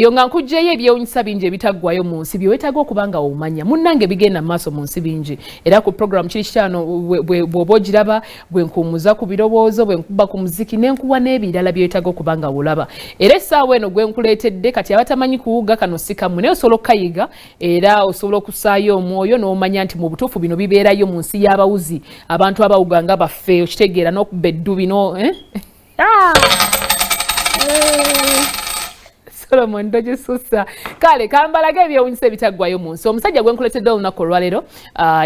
Yo nga nkugyeyo ebyewunyisa bingi ebitaggwayo mu nsi bye weetaaga okuba nga omanya, munnange, bigenda mu maaso mu nsi bingi. Era ku program kiri kitaano bw'oba ogiraba, bwe nkuwummuza ku birowoozo, bwe nkuba ku muziki, ne nkuwa n'ebirala bye weetaaga okuba nga olaba. Era essaawa eno gwe nkuleetedde kati, abatamanyi kuwuga, kano si kammwe, naye osobola okukayiga era osobola okussaayo omwoyo n'omanya nti mu butuufu bino bibeerayo mu nsi y'abawuzi, abantu abawuga nga baffe, okitegeera, n'okuba eddubi no, eh? Ah! Eh. Solomon, togisusa. Kale kambalaga ebyewunyisa ebitaggwayo mu nsi. Omusajja gwe nkuletedde olunaku olwaleero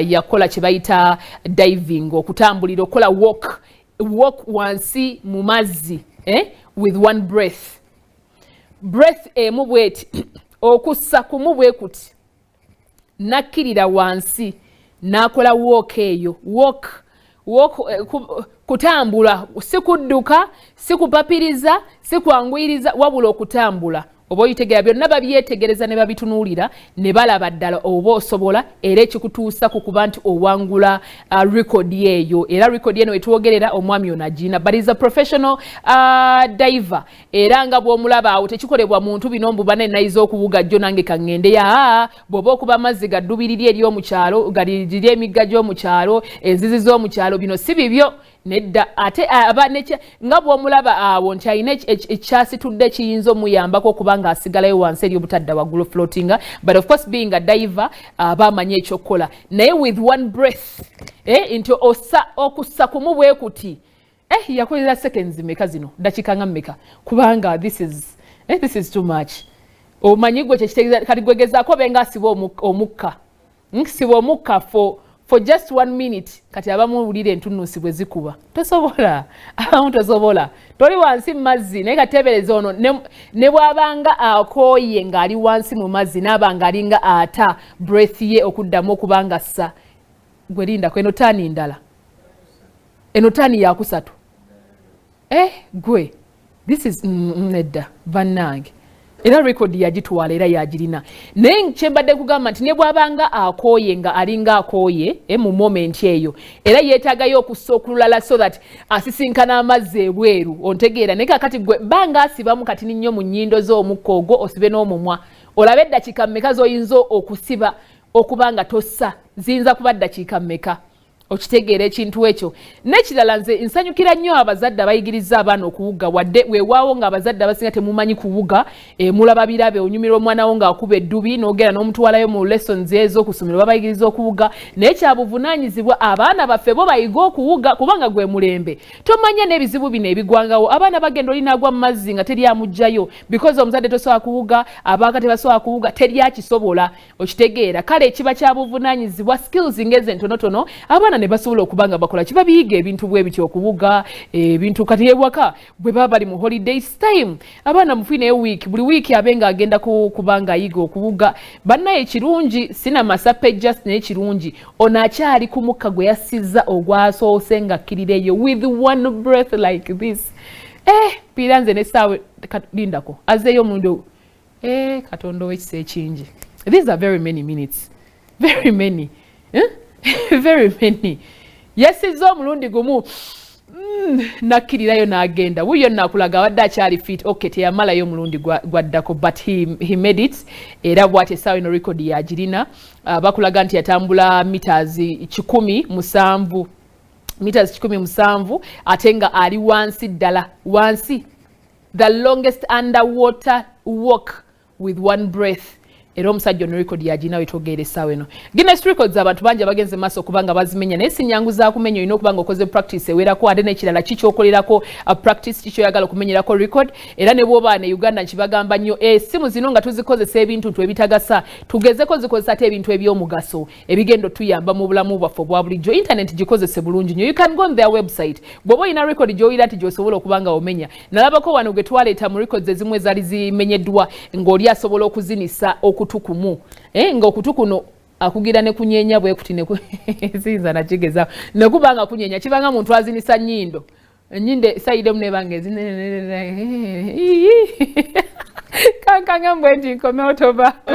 yakola kye bayita diving, okutambulira, okukola walk wansi mu mazzi, eh? With one breath, breath emu bweti, okussa kumu bwe kuti, nakkirira wansi n'akola walk eyo. Walk, kutambula, si kudduka, si kupapiriza, si kwanguyiriza, wabula okutambula. Oba oyitegera, byonna babyetegereza ne babitunuulira ne balaba ddala oba osobola, era ekikutuusa ku kuba nti owangula rekodi eyo. Era rekodi eno wetwogerera, omwami ono agina, but is a professional diver. Era nga bw'omulaba awo, tekikolebwa muntu bino mbu bane nayiza okuwuga jjo nange kaŋŋende ya. Bw'oba okuba amazzi gaddubiriri eri omukyalo, galiriri emigga gy'omukyalo, enzizi z'omukyalo, bino si bibyo, nedda. Ate aba nga bw'omulaba awo nti alina ekyasitudde ekiyinza omuyambako okuba nga asigalayo wansi eri obutadda waggulu, floatinga. But of course, being a diver, aba amanyi ekyokukola. Naye with one breath, eh, nti ossa okussa kumu bwe kuti, eh, yakolera seconds meka zino? Dakiika nga mmeka? Kubanga this is too much. Omanyi gwe kyekitegeeza? Kati gwegezaako obe nga asiba omukka, siba omukka for just one minute. Kati abamu wulira entunuusi bwe zikuba, tosobola. Abamu tosobola, toli wansi mu mazzi. Naye kateebereza ono ne bw'abanga akooye ng'ali wansi mu mazzi, n'aba nga alinga ata breath ye okuddamu okuba nga ssa. Gwe lindako, eno taani ndala, eno taani yakusatu. Eh, gwe, this is nedda bannange. Era rekodi yagitwala era yagirina. Naye kyembadde kugamba nti ne bw'abanga akooye, nga alinga akooye, mu moment eyo, era yeetaagayo okussa okululala so that asisinkana amazzi ebweru, ontegeera? Naye kakati gwe banga asibamu katini nnyo mu nnyindo z'omukka ogwo, osibe n'omumwa, olabe eddakiika mmeka z'oyinza okusiba okuba nga tossa. Ziyinza kuba ddakiika mmeka? Okitegeera ekintu ekyo? N'ekirala, nze nsanyukira nnyo abazadde abayigiriza abaana okuwuga, wadde weewaawo ng'abazadde abasinga temumanyi kuwuga. Mulaba birabe, onyumirwa omwana wo ng'akuba eddubi, n'ogenda n'omutwalayo mu lessons ez'okusomero babayigiriza okuwuga. Naye kyabuvunaanyizibwa abaana baffe bo bayiga okuwuga, kubanga gwe mulembe. Tomanya n'ebizibu bino ebigwangawo, abaana bagenda, olinaagwa mu mazzi nga teri amugjayo because omuzadde tosobola kuwuga, abaaka tebasobola kuwuga, teri akisobola, okitegeera? Kale kiba kyabuvunaanyizibwa skills ng'ezo entonotono abaana ne basobola okuba nga bakola kiba biyiga ebintu bwe bityo, okuwuga ebintu. Kati ewaka bwe baba bali mu holidays time, abaana mufiineyo week, buli wiiki abe ng'agenda kuba ng'ayiga okuwuga. Bannaye kirungi, sina masape just, naye kirungi. Ono akyali ku mukka gwe yassizza ogwasoose ng'akkirireyo with one breath like this. Eh, piira nze n'essaawa lindako azzeeyo omulundi. Eh, Katonda ow'ekisa ekingi. These are very many minutes, very many, eh? Very many. Yasizza omulundi gumu, nakkirirayo n'agenda. Wuyo nakulaga abadde akyali fit. Okay, teyamalayo omulundi gwaddako, but he made it. Era bw'ati essaawa eno record yagirina. Bakulaga nti yatambula meters 107, meters 107, ate nga ali wansi ddala wansi. The longest underwater walk with one breath. Era omusajja ono record yagina wetwogerera essaawa eno. Guinness Records, abantu bangi abagenze maaso okuba nga bazimenya, naye si nyangu za kumenya. Olina okuba nga okoze practice ewerako. Ate n'ekirala, kikyokolerako practice, kikyoyagala okumenyerako record. Era ne bwoba ne Uganda, nkibagamba nnyo, essimu zino nga tuzikozesa ebintu ntu ebitagasa, tugezeko zikozesa ate ebintu ebyomugaso ebigenda otuyamba mu bulamu bwaffe obwa bulijjo. Internet gikozese bulungi nnyo. You can go on their website bw'oba olina record gy'owulira nti gy'osobola okuba nga omenya. Nalabako wano gwe twaleeta mu records ezimu ezaali zimenyeddwa, ng'oli asobola okuzinisa okutu kumu, eh, ng'okutu kuno akugira ne kunyeenya bwe kuti. Siyinza nakigeza nekuba nga kunyeenya, kibanga muntu azinisa nnyindo, ennyindo side emu nebanga ezine. Kankanga mbwe nti nkomewo, tovaako.